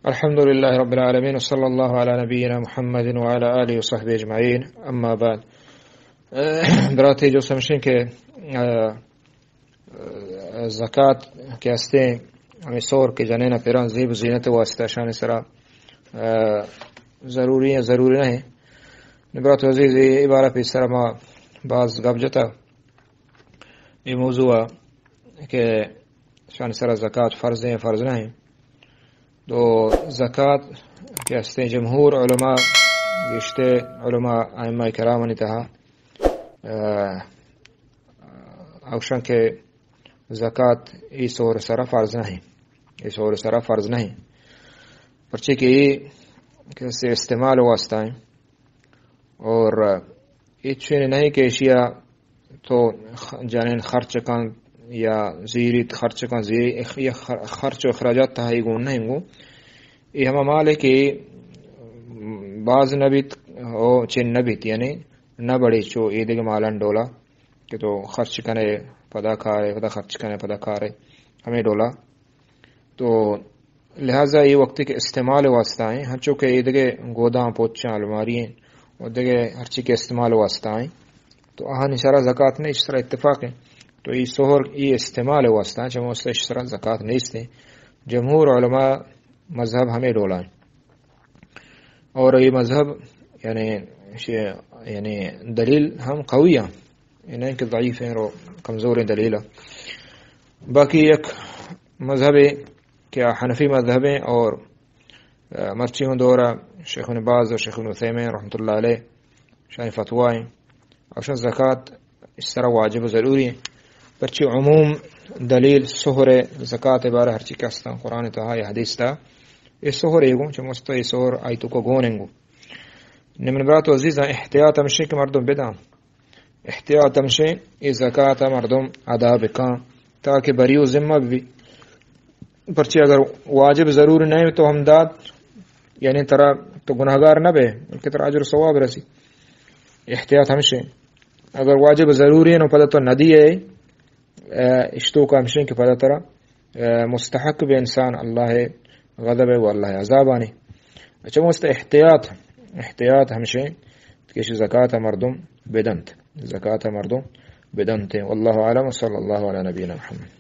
الحمد لله رب العالمين، وصلى الله على نبينا محمد وعلى آله وصحبه أجمعين. أما بعد. اہ، براتے جو سمشیں کہ، اہ، اہ، زکات کہ ہستیں، ہمیں سور کہ جنین پران زیب و زینت واسطہ شان سرا، اہ، ضروری ہیں، ضروری نہیں. برات عزیز، اے بارہ پیسر ما باز گپ جتا. اے موضوع کہ شان سرا زکات فرض ہیں، فرض نہیں. تو زکات کہ ہستیں، جمہور علماء، گشتے علماء، ائمہ کرامانی تہا، اہ، اوشن کہ زکات ای سور سرا فرض نہیں، ای سور سرا فرض نہیں، پرچے کہ ای کسی استعمال واسطہ ہیں. اور ای چوین نہیں کہ اشیا تو خ-، جنین خرچ کن یا زیریت خرچ کن، زیری اخ-، یا خر-، خرچ و اخراجات تہا ای گون نہیں گو. ای ہما مال ہے کہ باز نبیت او چین نبیت، یعنی نہ بڑے چو ای دگہ مالان ڈولا کہ تو خرچ کنے، پدا کارے، پدا خرچ کنے، پدا کارے، ہمیں ڈولا. تو لہذا یہ وقت کے استعمال واسطہ ہیں، ہنچو کہ یہ دگہ گوداں، پوچاں، الماری ہیں، اور دگہ ہر چی کے استعمال واسطہ ہیں، تو آہانی سرا زکات نہیں، اس طرح اتفاق ہیں. تو یہ سہر یہ استعمال واسطہ ہیں، چمو اس طرح زکات نہیں اس. جمہور علماء مذہب ہمیں ڈولا ہیں. اور یہ مذہب، یعنی، شی-، یعنی دلیل ہم قوی ہیں، یہ نہیں کہ ضعیف ہیں اور کمزور ہیں دلیل. باقی ایک مذہب ہے کہ حنفی مذہب ہیں اور، آ، مرچی ہوں دورہ شیخ ابن باز اور شیخ ابن عثیمین رحمۃ اللہ علیہ شان فتویٰ ہیں. اوشن زکات اس طرح واجب و ضروری ہیں. پرچی عموم دلیل سہر زکات بارہ ہرچی کہ استان قرآن تہا یا حدیث تہا، یہ سہر ایگو، چمست یہ سہر آئی تو کو گون انگو. نمن برات و عزیزاں، احتیاط ہمشی کہ مردم بدان، احتیاط ہمشی یہ زکات مردم ادا بکان تاکہ بری و ذمہ بھی. پرچی اگر واجب ضرور نہیں تو ہم دات، یعنی ترا تو گناہگار نہ بے، بلکہ ترا اجر و ثواب رسی. احتیاط ہمشی، اگر واجب ضروری ہے نو پدا تو ندی ہے، اہ، اشتو کا ہمشی کہ پدا ترا، اہ، مستحق بے انسان اللہ غضب ہے و اللہ عذاب آنی. اچھا، مست احتیاط، احتیاط ہمشی کہ زکات مردم بدنت، زکات مردم بدنت. واللہ اعلم، صلی اللہ علی نبینا محمد.